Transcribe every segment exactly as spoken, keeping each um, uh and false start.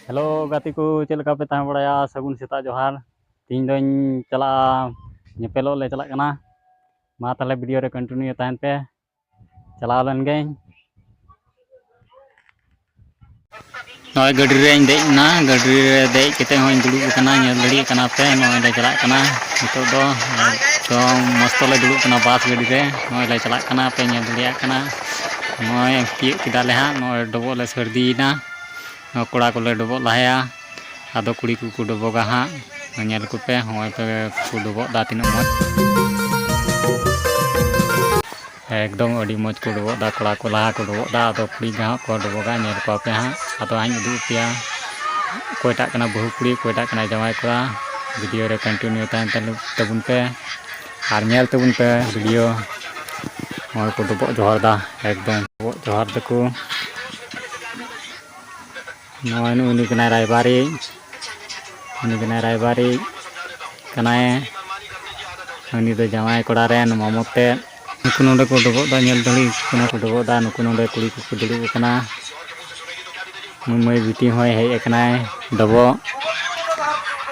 Hello ᱜᱟᱛᱮ ᱠᱚ, ᱪᱮᱫ ᱞᱮᱠᱟ ᱯᱮ ᱛᱟᱦᱮᱸ ᱵᱟᱲᱟᱭᱟ? ᱥᱟᱹᱜᱩᱱ ᱥᱮᱛᱟᱜ ᱡᱚᱦᱟᱨ᱾ ᱛᱮᱦᱮᱧ ᱫᱚᱧ ᱪᱟᱞᱟᱜᱼᱟ, ᱧᱮᱯᱮᱞᱚᱜ ᱞᱮ ᱪᱟᱞᱟᱜ ᱠᱟᱱᱟ᱾ ᱢᱟ ᱛᱟᱦᱚᱞᱮ ᱵᱷᱤᱰᱤᱭᱳ ᱨᱮ ᱠᱚᱱᱴᱤᱱᱤᱭᱩ ᱛᱟᱦᱮᱱ ᱯᱮ, ᱪᱟᱞᱟᱣ ᱞᱮᱱ ᱜᱮᱧ᱾ ᱱᱚᱜᱼᱚᱭ ᱜᱟᱹᱰᱤ ᱨᱮᱧ ᱫᱮᱡ ᱮᱱᱟ, ᱜᱟᱹᱰᱤ ᱨᱮ ᱫᱮᱡ ᱠᱟᱛᱮ ᱦᱚᱸᱧ ᱫᱩᱲᱩᱵ ᱟᱠᱟᱱᱟ᱾ ᱧᱮᱞ ᱫᱟᱲᱮᱭᱟᱜ ᱠᱟᱱᱟ ᱯᱮ, ᱱᱚᱜᱼᱚᱭ ᱞᱮ ᱪᱟᱞᱟᱜ ᱠᱟᱱᱟ᱾ ᱱᱤᱛᱚᱜ ᱫᱚ ᱮᱠᱫᱚᱢ ᱢᱚᱥᱛᱚ ᱞᱮ ᱫᱩᱲᱩᱵ ᱠᱟᱱᱟ ᱵᱟᱥ ᱜᱟᱹᱰᱤ ᱨᱮ᱾ ᱱᱚᱜᱼᱚᱭ ᱞᱮ ᱪᱟᱞᱟᱜ ᱠᱟᱱᱟ, ᱯᱮ ᱧᱮᱞ ᱫᱟᱲᱮᱭᱟᱜ ᱠᱟᱱᱟ᱾ ᱱᱚᱜᱼᱚᱭ ᱛᱤᱭᱳᱜ ᱠᱮᱫᱟ ᱞᱮ ᱦᱟᱸᱜ, ᱱᱚᱜᱼᱚᱭ ᱰᱚᱵᱚᱜ ᱞᱮ ᱥᱟᱹᱨᱫᱤᱭᱮᱱᱟ᱾ ᱱᱚᱣᱟ ᱠᱚᱲᱟ ᱠᱚᱞᱮ ᱰᱚᱵᱚᱜ ᱞᱟᱦᱟᱭᱟ, ᱟᱫᱚ ᱠᱩᱲᱤ ᱠᱚᱠᱚ ᱰᱚᱵᱚᱜᱟ ᱦᱟᱸᱜ᱾ ᱧᱮᱞ ᱠᱚᱯᱮ, ᱦᱚᱸᱜᱼᱚᱭ ᱯᱮ ᱠᱚ ᱰᱚᱵᱚᱜ ᱫᱟ, ᱛᱤᱱᱟᱹᱜ ᱢᱚᱡᱽ᱾ ᱮᱠᱫᱚᱢ ᱟᱹᱰᱤ ᱢᱚᱡᱽ ᱠᱚ ᱰᱚᱵᱚᱜ ᱫᱟ, ᱠᱚᱲᱟ ᱠᱚ ᱞᱟᱦᱟ ᱠᱚ ᱰᱚᱵᱚᱜ ᱫᱟ, ᱟᱫᱚ ᱠᱩᱲᱤ ᱜᱮ ᱦᱟᱸᱜ ᱠᱚ ᱰᱚᱵᱚᱜᱟ᱾ ᱧᱮᱞ ᱠᱚᱣᱟ ᱯᱮ ᱦᱟᱸᱜ, ᱟᱫᱚ ᱦᱟᱸᱜ ᱤᱧ ᱩᱫᱩᱜ ᱟᱯᱮᱭᱟ ᱚᱠᱚᱭᱴᱟᱜ ᱠᱟᱱᱟ ᱵᱟᱹᱦᱩ ᱠᱩᱲᱤ, ᱚᱠᱚᱭᱴᱟᱜ ᱠᱟᱱᱟᱭ ᱡᱟᱶᱟᱭ ᱠᱚᱲᱟ᱾ ᱵᱷᱤᱰᱤᱭᱳ ᱨᱮ ᱠᱚᱱᱴᱤᱱᱤᱭᱩ ᱛᱟᱦᱮᱱ ᱛᱟᱞᱮ-, ᱛᱟᱵᱚᱱ ᱯᱮ ᱟᱨ ᱧᱮᱞ ᱛᱟᱵᱚᱱ ᱯᱮ ᱵᱷᱤᱰᱤᱭᱳ᱾ ᱱᱚᱜᱼᱚᱭ ᱠᱚ ᱰᱚᱵᱚᱜ ᱡᱚᱦᱟᱨ ᱫᱟ, ᱮᱠᱫᱚᱢ ᱰᱚᱵᱚᱜ ᱡᱚᱦᱟᱨ ᱫᱟᱠᱚ᱾ ᱱᱚᱜᱼᱚᱭ ᱱᱩᱭ, ᱩᱱᱤ ᱠᱟᱱᱟᱭ ᱨᱟᱭᱵᱟᱨᱤᱡ, ᱩᱱᱤ ᱠᱟᱱᱟᱭ ᱨᱟᱭᱵᱟᱨᱤᱡ ᱠᱟᱱᱟᱭ, ᱩᱱᱤ ᱫᱚ ᱡᱟᱶᱟᱭ ᱠᱚᱲᱟ ᱨᱮᱱ ᱢᱟᱢᱚ ᱛᱮᱫ᱾ ᱱᱩᱠᱩ ᱱᱚᱰᱮ ᱠᱚ ᱰᱚᱵᱚᱜ ᱫᱟ, ᱧᱮᱞ ᱫᱟᱲᱮ ᱠᱚ ᱠᱟᱱᱟ ᱠᱚ ᱰᱚᱵᱚᱜ ᱫᱟ᱾ ᱱᱩᱠᱩ ᱱᱚᱰᱮ ᱠᱩᱲᱤ ᱠᱚᱠᱚ ᱫᱩᱲᱩᱵ ᱟᱠᱟᱱᱟ᱾ ᱱᱩᱭ ᱢᱟᱹᱭ ᱵᱤᱴᱤ ᱦᱚᱸᱭ ᱦᱮᱡ ᱟᱠᱟᱱᱟᱭ ᱰᱚᱵᱚᱜ᱾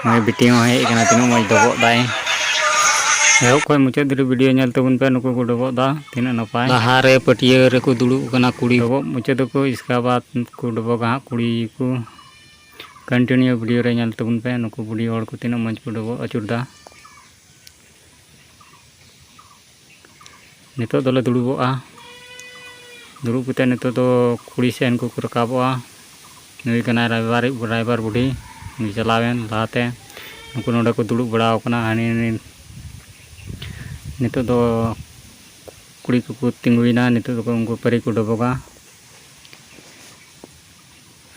ᱢᱟᱹᱭ ᱵᱤᱴᱤ ᱦᱚᱸ ᱦᱮᱡ ᱟᱠᱟᱱᱟ, ᱛᱤᱱᱟᱹᱜ ᱢᱚᱡᱽ ᱰᱚᱵᱚᱜ ᱫᱟᱭ᱾ ᱮᱦᱚᱵ ᱠᱷᱚᱱ ᱢᱩᱪᱟᱹᱫ ᱫᱷᱟᱹᱨᱤᱡ ᱵᱷᱤᱰᱤᱭᱳ ᱧᱮᱞ ᱛᱟᱵᱚᱱ ᱯᱮ, ᱱᱩᱠᱩ ᱠᱚ ᱰᱚᱵᱚᱜ ᱫᱟ, ᱛᱤᱱᱟᱹᱜ ᱱᱟᱯᱟᱭ᱾ ᱞᱟᱦᱟ ᱨᱮ ᱯᱟᱹᱴᱭᱟᱹ ᱨᱮᱠᱚ ᱫᱩᱲᱩᱵ ᱟᱠᱟᱱᱟ ᱠᱩᱲᱤ, ᱰᱚᱵᱚᱜ ᱢᱩᱪᱟᱹᱫ ᱟᱠᱚ, ᱤᱥᱠᱮ ᱵᱟᱫ ᱠᱚ ᱰᱚᱵᱚᱜᱟ ᱦᱟᱸᱜ ᱠᱩᱲᱤ ᱠᱚ᱾ ᱠᱚᱱᱴᱤᱱᱤᱭᱩ ᱵᱷᱤᱰᱤᱭᱳ ᱨᱮ ᱧᱮᱞ ᱛᱟᱵᱚᱱ ᱯᱮ, ᱱᱩᱠᱩ ᱵᱩᱰᱷᱤ ᱦᱚᱲ ᱠᱚ ᱛᱤᱱᱟᱹᱜ ᱢᱚᱡᱽ ᱠᱚ ᱰᱚᱵᱚᱜ ᱟᱹᱪᱩᱨ ᱫᱟ᱾ ᱱᱤᱛᱚᱜ ᱫᱚᱞᱮ ᱫᱩᱲᱩᱵᱚᱜᱼᱟ᱾ ᱫᱩᱲᱩᱵ ᱠᱟᱛᱮ ᱱᱤᱛᱚᱜ ᱫᱚ ᱠᱩᱲᱤ ᱥᱮᱱ ᱠᱚ ᱨᱟᱠᱟᱵᱚᱜᱼᱟ᱾ ᱱᱩᱭ ᱠᱟᱱᱟᱭ ᱨᱟᱭᱵᱟᱨ, ᱨᱟᱭᱵᱟᱨ ᱵᱩᱰᱷᱤ, ᱩᱱᱤ ᱪᱟᱞᱟᱣᱮᱱ ᱞᱟᱦᱟᱛᱮ᱾ ᱱᱩᱠᱩ ᱱᱚᱰᱮ ᱠᱚ ᱫᱩᱲᱩᱵ ᱵᱟᱲᱟ ᱟᱠᱟᱱᱟ᱾ ᱦᱟᱹᱱᱤ, ᱱᱤᱛᱚᱜ ᱫᱚ ᱠᱩᱲᱤ ᱠᱚᱠᱚ ᱛᱤᱸᱜᱩᱭᱮᱱᱟ᱾ ᱱᱤᱛᱚᱜ ᱫᱚᱠᱚ ᱩᱱᱠᱩ ᱯᱟᱹᱨᱤ ᱠᱚ ᱰᱚᱵᱚᱜᱟ᱾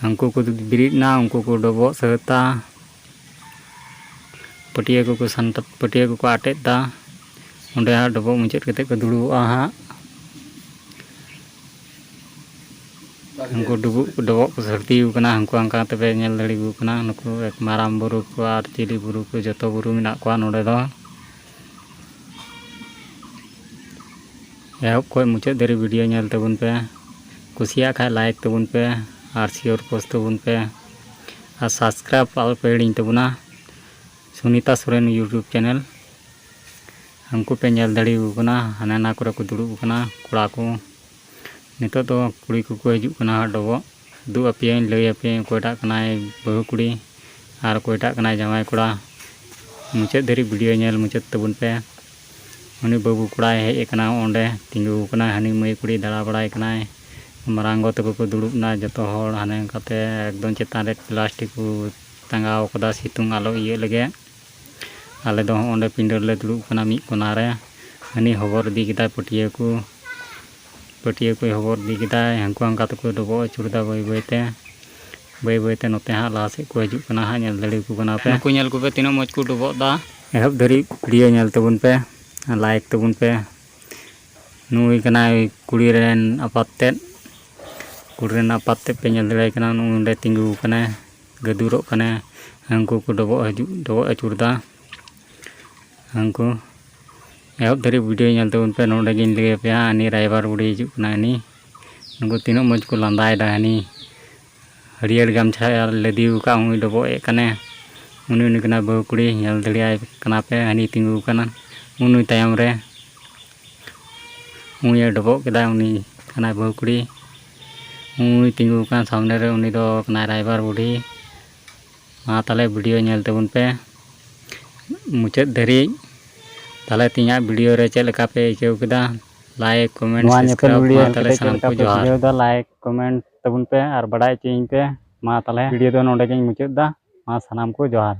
ᱩᱱᱠᱩ ᱠᱚ ᱵᱮᱨᱮᱫ ᱮᱱᱟ, ᱩᱱᱠᱩ ᱠᱚ ᱰᱚᱵᱚᱜ ᱥᱟᱹᱛᱟ᱾ ᱯᱟᱹᱴᱭᱟᱹ ᱠᱚᱠᱚ ᱥᱟᱱᱛᱟ-, ᱯᱟᱹᱴᱭᱟᱹ ᱠᱚᱠᱚ ᱟᱴᱮᱫ ᱮᱫᱟ᱾ ᱚᱸᱰᱮ ᱦᱟᱸᱜ ᱰᱚᱵᱚᱜ ᱢᱩᱪᱟᱹᱫ ᱠᱟᱛᱮ ᱠᱚ ᱫᱩᱲᱩᱵᱚᱜᱼᱟ ᱦᱟᱸᱜ᱾ ᱩᱱᱠᱩ ᱰᱩᱵᱩᱜ, ᱰᱚᱵᱚᱜ ᱠᱚ ᱥᱟᱹᱨᱫᱤ ᱟᱠᱟᱱᱟ᱾ ᱩᱱᱠᱩ ᱚᱱᱠᱟ ᱛᱮᱯᱮ ᱧᱮᱞ ᱫᱟᱲᱮ ᱟᱠᱚ ᱠᱟᱱᱟ᱾ ᱱᱩᱠᱩ ᱮᱠ ᱢᱟᱨᱟᱝ ᱵᱩᱨᱩ ᱠᱚ ᱟᱨ ᱪᱤᱞᱤ ᱵᱩᱨᱩ ᱠᱚ, ᱡᱚᱛᱚ ᱵᱩᱨᱩ ᱢᱮᱱᱟᱜ ᱠᱚᱣᱟ ᱱᱚᱰᱮ ᱫᱚ᱾ ᱮᱦᱚᱵ ᱠᱷᱚᱱ ᱢᱩᱪᱟᱹᱫ ᱫᱷᱟᱹᱨᱤᱡ ᱵᱷᱤᱰᱤᱭᱳ ᱧᱮᱞ ᱛᱟᱵᱚᱱ ᱯᱮ᱾ ᱠᱩᱥᱤᱭᱟᱜ ᱠᱷᱟᱡ ᱞᱟᱭᱤᱠ ᱛᱟᱵᱚᱱ ᱯᱮ ᱟᱨ ᱥᱮᱭᱟᱨ ᱯᱳᱥᱴ ᱛᱟᱵᱚᱱ ᱯᱮ᱾ ᱟᱨ subscribe ᱟᱞᱚ ᱯᱮ ᱦᱤᱲᱤᱧ ᱛᱟᱵᱚᱱᱟ ᱥᱩᱱᱤᱛᱟ ᱥᱚᱨᱮᱱ YouTube channel᱾ ᱩᱱᱠᱩ ᱯᱮ ᱧᱮᱞ ᱫᱟᱲᱮᱭᱟᱠᱚ ᱠᱟᱱᱟ, ᱦᱟᱱᱮ ᱦᱟᱱᱟ ᱠᱚᱨᱮ ᱠᱚ ᱫᱩᱲᱩᱵ ᱟᱠᱟᱱᱟ ᱠᱚᱲᱟ ᱠᱚ᱾ ᱱᱤᱛᱚᱜ ᱫᱚ ᱠᱩᱲᱤ ᱠᱚᱠᱚ ᱦᱤᱡᱩᱜ ᱠᱟᱱᱟ ᱦᱟᱸᱜ ᱰᱚᱵᱚᱜ᱾ ᱩᱫᱩᱜ ᱟᱯᱮᱭᱟᱹᱧ, ᱞᱟᱹᱭ ᱟᱯᱮᱭᱟᱹᱧ ᱚᱠᱚᱭᱴᱟᱜ ᱠᱟᱱᱟᱭ ᱵᱟᱹᱦᱩ ᱠᱩᱲᱤ ᱟᱨ ᱚᱠᱚᱭᱴᱟᱜ ᱠᱟᱱᱟᱭ ᱡᱟᱶᱟᱭ ᱠᱚᱲᱟ᱾ ᱢᱩᱪᱟᱹᱫ ᱫᱷᱟᱹᱨᱤᱡ video ᱧᱮᱞ ᱢᱩᱪᱟᱹᱫ ᱛᱟᱵᱚᱱ ᱯᱮ᱾ ᱩᱱᱤ ᱵᱟᱹᱵᱩ ᱠᱚᱲᱟᱭ ᱦᱮᱡ ᱟᱠᱟᱱᱟ, ᱚᱸᱰᱮ ᱛᱤᱸᱜᱩ ᱟᱠᱟᱱᱟᱭ, ᱦᱟᱹᱱᱤ ᱢᱟᱹᱭ ᱠᱩᱲᱤ ᱫᱟᱬᱟ ᱵᱟᱲᱟᱭ ᱠᱟᱱᱟᱭ᱾ ᱢᱟᱨᱟᱝ ᱜᱚ ᱛᱟᱠᱚ ᱠᱚ ᱫᱩᱲᱩᱵ ᱮᱱᱟ, ᱡᱚᱛᱚ ᱦᱚᱲ ᱦᱟᱱᱮ ᱚᱱᱠᱟᱛᱮ ᱮᱠᱫᱚᱢ ᱪᱮᱛᱟᱱ ᱨᱮ plastic ᱠᱚ ᱴᱟᱸᱜᱟᱣ ᱠᱟᱫᱟ, ᱥᱤᱛᱩᱝ ᱟᱞᱚ ᱤᱭᱟᱹᱜ ᱞᱟᱹᱜᱤᱫ᱾ ᱟᱞᱮ ᱫᱚ ᱦᱚᱸᱜ ᱚᱸᱰᱮ ᱯᱤᱸᱰᱟᱹ ᱨᱮᱞᱮ ᱫᱩᱲᱩᱵ ᱠᱟᱱᱟ ᱢᱤᱫ ᱠᱚᱱᱟ ᱨᱮ᱾ ᱦᱟᱹᱱᱤ ᱦᱚᱵᱚᱨ ᱤᱫᱤ ᱠᱮᱫᱟᱭ ᱯᱟᱹᱴᱭᱟᱹ ᱠᱚ, ᱯᱟᱹᱴᱭᱟᱹ ᱠᱚᱭ ᱦᱚᱵᱚᱨ ᱤᱫᱤ ᱠᱮᱫᱟᱭ᱾ ᱦᱟᱱᱠᱩ ᱦᱟᱱᱠᱟ ᱛᱮᱠᱚ ᱰᱚᱵᱚᱜ ᱟᱹᱪᱩᱨ ᱮᱫᱟ ᱵᱟᱹᱭ ᱵᱟᱹᱭ ᱛᱮ, ᱵᱟᱹᱭ ᱵᱟᱹᱭ ᱛᱮ ᱱᱚᱛᱮ ᱦᱟᱸᱜ ᱞᱟᱦᱟ ᱥᱮᱫ ᱠᱚ ᱦᱤᱡᱩᱜ ᱠᱟᱱᱟ ᱦᱟᱸᱜ, ᱧᱮᱞ ᱫᱟᱲᱮ ᱟᱠᱚ ᱠᱟᱱᱟ ᱯᱮ᱾ ᱱᱩᱠᱩ ᱧᱮᱞ ᱠᱚᱯᱮ ᱛᱤᱱᱟᱹᱜ ᱢᱚᱡᱽ ᱠᱚ ᱰᱚᱵᱚᱜ ᱮᱫᱟ᱾ ᱮᱦᱚᱵ ᱫᱷᱟᱹᱨᱤᱡ video ᱧᱮᱞ ᱛᱟᱵᱚᱱ ᱯᱮ, like ᱛᱟᱵᱚᱱ ᱯᱮ᱾ ᱱᱩᱭ ᱠᱟᱱᱟᱭ ᱠᱩᱲᱤ ᱨᱮᱱ ᱟᱯᱟᱛ ᱛᱮᱫ, ᱠᱩᱲᱤ ᱨᱮᱱ ᱟᱯᱟᱛ ᱛᱮᱫ ᱯᱮ ᱧᱮᱞ ᱫᱟᱲᱮᱭᱟᱭ ᱠᱟᱱᱟ, ᱱᱩᱭ ᱚᱸᱰᱮ ᱛᱤᱸᱜᱩ ᱟᱠᱟᱱᱟᱭ, ᱜᱟᱹᱫᱩᱨᱚᱜ ᱠᱟᱱᱟᱭ᱾ ᱦᱟᱱᱠᱩ ᱠᱚ ᱰᱚᱵᱚᱜ ᱦᱤᱡᱩᱜ, ᱰᱚᱵᱚᱜ ᱟᱹᱪᱩᱨ ᱮᱫᱟ᱾ ᱦᱟᱱᱠᱩ ᱮᱦᱚᱵ ᱫᱷᱟᱹᱨᱤᱡ video ᱧᱮᱞ ᱛᱟᱵᱚᱱ ᱯᱮ᱾ ᱱᱚᱰᱮ ᱜᱤᱧ ᱞᱟᱹᱭ ᱟᱯᱮᱭᱟ, ᱦᱟᱹᱱᱤ ᱨᱟᱭᱵᱟᱨ ᱵᱩᱲᱦᱤ ᱦᱤᱡᱩᱜ ᱠᱟᱱᱟ᱾ ᱦᱟᱹᱱᱤ, ᱱᱩᱠᱩ ᱛᱤᱱᱟᱹᱜ ᱢᱚᱡᱽ ᱠᱚ ᱞᱟᱸᱫᱟᱭᱮᱫᱟ᱾ ᱦᱟᱹᱱᱤ ᱦᱟᱹᱨᱭᱟᱹᱲ ᱜᱟᱢᱪᱷᱟ ᱞᱟᱫᱮ ᱟᱠᱟᱫ, ᱩᱱᱤ ᱰᱚᱵᱚᱜ ᱮᱫ ᱠᱟᱱᱮ᱾ ᱩᱱᱤ, ᱩᱱᱤ ᱠᱟᱱᱟᱭ ᱵᱟᱹᱦᱩ ᱠᱩᱲᱤ, ᱧᱮᱞ ᱫᱟᱲᱮᱭᱟᱭ ᱠᱟᱱᱟ ᱯᱮ, ᱦᱟᱹᱱᱤ ᱛᱤᱸᱜᱩ ᱟᱠᱟᱱᱟ ᱩᱱᱤ ᱛᱟᱭᱚᱢ ᱨᱮ᱾ ᱩᱱᱤᱭ ᱰᱚᱵᱚᱜ ᱠᱮᱫᱟ, ᱩᱱᱤ ᱠᱟᱱᱟᱭ ᱵᱟᱹᱦᱩ ᱠᱩᱲᱤ᱾ ᱩᱱᱤ ᱛᱤᱸᱜᱩ ᱟᱠᱟᱱ ᱥᱟᱢᱱᱮ ᱨᱮ, ᱩᱱᱤ ᱫᱚ ᱠᱟᱱᱟᱭ ᱨᱟᱭᱵᱟᱨ ᱵᱩᱰᱷᱤ᱾ ᱢᱟ ᱛᱟᱦᱚᱞᱮ video ᱧᱮᱞ ᱛᱟᱵᱚᱱ ᱯᱮ ᱢᱩᱪᱟᱹᱫ ᱫᱷᱟᱹᱨᱤᱡ᱾ ᱛᱟᱦᱚᱞᱮ ᱛᱮᱦᱮᱧᱟᱜ video ᱨᱮ ᱪᱮᱫ ᱞᱮᱠᱟ ᱯᱮ ᱟᱹᱭᱠᱟᱹᱣ ᱠᱮᱫᱟ? Like, comment, ᱱᱚᱣᱟ ᱧᱮᱯᱮᱞ subscribe video ᱢᱟ ᱛᱟᱦᱚᱞᱮ ᱪᱮᱫ ᱥᱟᱱᱟᱢ ᱞᱮᱠᱟ ᱠᱚ ᱯᱮ ᱡᱚᱦᱟᱨ᱾ ᱵᱩᱡᱷᱟᱹᱣ ᱮᱫᱟ? Like, comment ᱛᱟᱵᱚᱱ ᱯᱮ ᱟᱨ ᱵᱟᱲᱟᱭ ᱦᱚᱪᱚᱭᱤᱧ ᱯᱮ᱾ ᱢᱟ ᱛᱟᱦᱚᱞᱮ video ᱫᱚ ᱱᱚᱰᱮ ᱜᱤᱧ ᱢᱩᱪᱟᱹᱫ ᱮᱫᱟ᱾ ᱢᱟ ᱥᱟᱱᱟᱢ ᱠᱚ ᱡᱚᱦᱟᱨ᱾